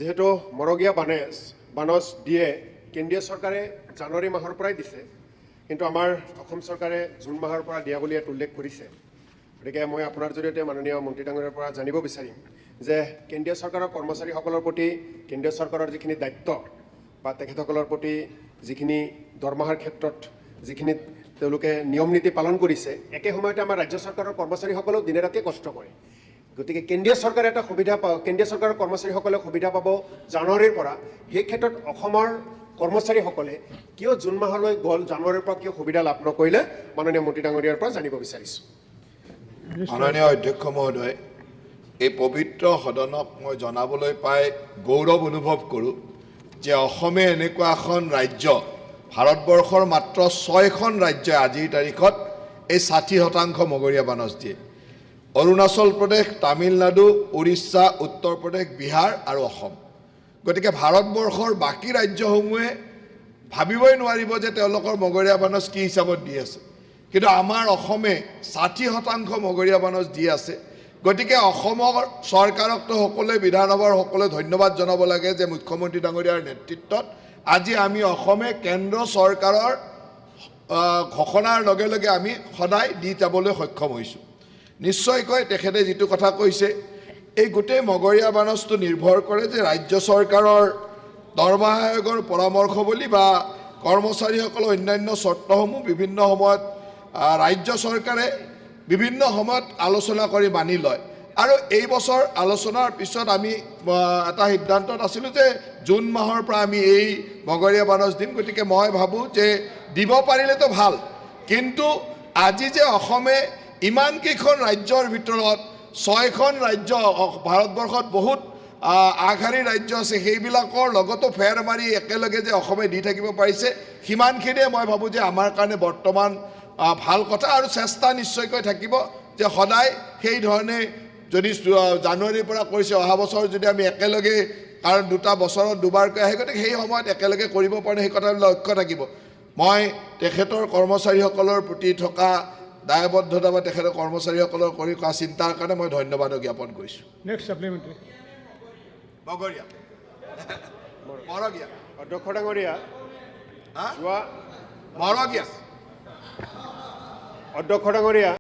যিহেতু মৰগীয়া বানচ দিয়ে কেন্দ্ৰীয় চৰকাৰে জানুৱাৰী মাহৰ পৰাই দিছে, কিন্তু আমাৰ অসম চৰকাৰে জুন মাহৰ পৰা দিয়া বুলি ইয়াত উল্লেখ কৰিছে। গতিকে মই আপোনাৰ জৰিয়তে মাননীয় মন্ত্ৰী ডাঙৰীয়াৰ পৰা জানিব বিচাৰিম যে কেন্দ্ৰীয় চৰকাৰৰ কৰ্মচাৰীসকলৰ প্ৰতি কেন্দ্ৰীয় চৰকাৰৰ যিখিনি দায়িত্ব বা তেখেতসকলৰ প্ৰতি যিখিনি দৰমহাৰ ক্ষেত্ৰত যিখিনি তেওঁলোকে নিয়ম নীতি পালন কৰিছে, একে সময়তে আমাৰ ৰাজ্য চৰকাৰৰ কৰ্মচাৰীসকলেও দিনে ৰাতিয়ে কষ্ট কৰে। গতিকে কেন্দ্ৰীয় চৰকাৰে এটা সুবিধা পাব, কেন্দ্ৰীয় চৰকাৰৰ কৰ্মচাৰীসকলে সুবিধা পাব জানুৱাৰীৰ পৰা, সেই ক্ষেত্ৰত অসমৰ কৰ্মচাৰীসকলে কিয় জুন মাহলৈ গ'ল, জানুৱাৰীৰ পৰা কিয় সুবিধা লাভ নকৰিলে, মাননীয় মন্ত্ৰী ডাঙৰীয়াৰ পৰা জানিব বিচাৰিছোঁ। মাননীয় অধ্যক্ষ মহোদয়, এই পবিত্ৰ সদনক মই জনাবলৈ পাই গৌৰৱ অনুভৱ কৰোঁ যে অসমে এনেকুৱা এখন ৰাজ্য, ভাৰতবৰ্ষৰ মাত্ৰ ছয়খন ৰাজ্যই আজিৰ তাৰিখত এই 60% মগৰীয়া বানচ দিয়ে। অৰুণাচল প্ৰদেশ, তামিলনাডু, উৰিষ্যা, উত্তৰ প্ৰদেশ, বিহাৰ আৰু অসম। গতিকে ভাৰতবৰ্ষৰ বাকী ৰাজ্যসমূহে ভাবিবই নোৱাৰিব যে তেওঁলোকৰ মগৰীয়া বানচ কি হিচাপত দি আছে, কিন্তু আমাৰ অসমে 60% মগৰীয়া বানচ দি আছে। গতিকে অসমৰ চৰকাৰকতো সকলোৱে, বিধানসভাৰ সকলোৱে ধন্যবাদ জনাব লাগে যে মুখ্যমন্ত্ৰী ডাঙৰীয়াৰ নেতৃত্বত আজি আমি অসমে কেন্দ্ৰ চৰকাৰৰ ঘোষণাৰ লগে লগে আমি সদায় দি যাবলৈ সক্ষম হৈছোঁ। নিশ্চয়কৈ তেখেতে যিটো কথা কৈছে, এই গোটেই মগৰীয়া বানচটো নিৰ্ভৰ কৰে যে ৰাজ্য চৰকাৰৰ দৰমহা আয়োগৰ পৰামৰ্শ বুলি বা কৰ্মচাৰীসকলৰ অন্যান্য চৰ্তসমূহ বিভিন্ন সময়ত ৰাজ্য চৰকাৰে বিভিন্ন সময়ত আলোচনা কৰি মানি লয়। আৰু এই বছৰ আলোচনাৰ পিছত আমি এটা সিদ্ধান্তত আছিলোঁ যে জুন মাহৰ পৰা আমি এই মগৰীয়া বানচ দিম। গতিকে মই ভাবোঁ যে দিব পাৰিলেতো ভাল, কিন্তু আজি যে অসমে ইমানকেইখন ৰাজ্যৰ ভিতৰত ছয়খন ৰাজ্য, ভাৰতবৰ্ষত বহুত আগশাৰীৰ ৰাজ্য আছে, সেইবিলাকৰ লগতো ফেৰ মাৰি একেলগে যে অসমে দি থাকিব পাৰিছে, সিমানখিনিয়ে মই ভাবোঁ যে আমাৰ কাৰণে বৰ্তমান ভাল কথা। আৰু চেষ্টা নিশ্চয়কৈ থাকিব যে সদায় সেই ধৰণে যদি জানুৱাৰীৰ পৰা কৰিছে, অহা বছৰ যদি আমি একেলগে, কাৰণ দুটা বছৰত দুবাৰকৈ আহে, গতিকে সেই সময়ত একেলগে কৰিব পাৰোঁ, সেই কথাটো লক্ষ্য থাকিব। মই তেখেতৰ কৰ্মচাৰীসকলৰ প্ৰতি থকা দায়বদ্ধতা বা তেখেতৰ কৰ্মচাৰীসকলৰ কৰি কৰা চিন্তাৰ কাৰণে মই ধন্যবাদো জ্ঞাপন কৰিছোঁ। Next supplementary. মগৰীয়া, মৰগীয়া। অধ্যক্ষ ডাঙৰীয়া, হা? যোৱা মৰগীয়া। অধ্যক্ষ ডাঙৰীয়া।